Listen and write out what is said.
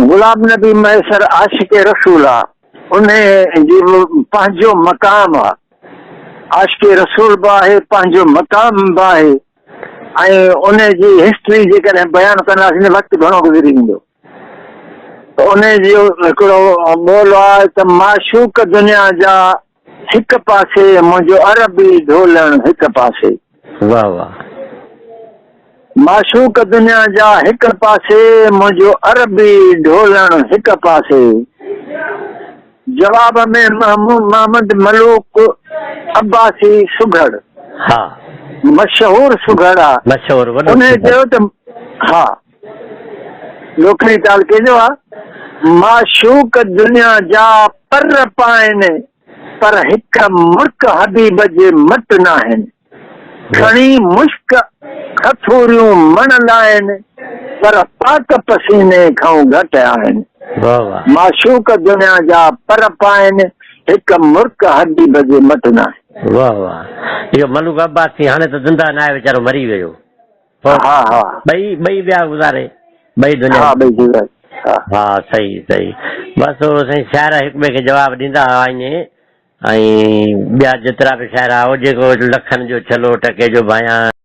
غلام نبي مهيسر عاشق رسول آ، انهي جي به پنهنجو مقام آ. عاشق رسول به آهي، پنهنجو مقام به آهي ۽ انهي جي هسٽري جيڪڏهن بيان ڪنداسين ته وقت گهڻو گذري ويندو. ته انهي جو هڪڙو ٻول آ ته معشوق دنيا جا هڪ پاسي منهنجو عربي ڍولڻ هڪ پاسي. واه واه. معشوق دنيا جا هڪ پاسي منهنجو عربي ڍولڻ هڪ پاسي. جواب ۾ محمد ملوڪ عباسي سگهڙ. ها. مشهور سگهڙ آ. مشهور وڏو انهي سگهڙ. چيو ته ها. لوکڙي تعلقي جو آ. معشوق دنيا جا پر پائن، پر هڪ مرڪ حبيب جي مٽ ناهن. کڻي مشڪ کٿوريون مڻ لائن، پر پاڪ پسيني کئون گهٽ آهن. معشوق دنيا جا پر پائن، هڪ مرڪ حبيب جي مٽ ناهن. واه واه اهو ملوڪ عباسي هاڻي ته زنده ناهي ويچارو مري ويو. ها ها. ٻئي ٻئي ويا گذاري ٻئي دنيا ها ٻئي گذاري ها. ها صحيح صحيح بس هو سائين شاعر هڪ ٻئي کي جواب ڏيندا هئا ائين ۽ ٻيا جيترا به شاعر هئا هو جيڪو لکن جو ڇلو ٽڪي جو ڀانيان.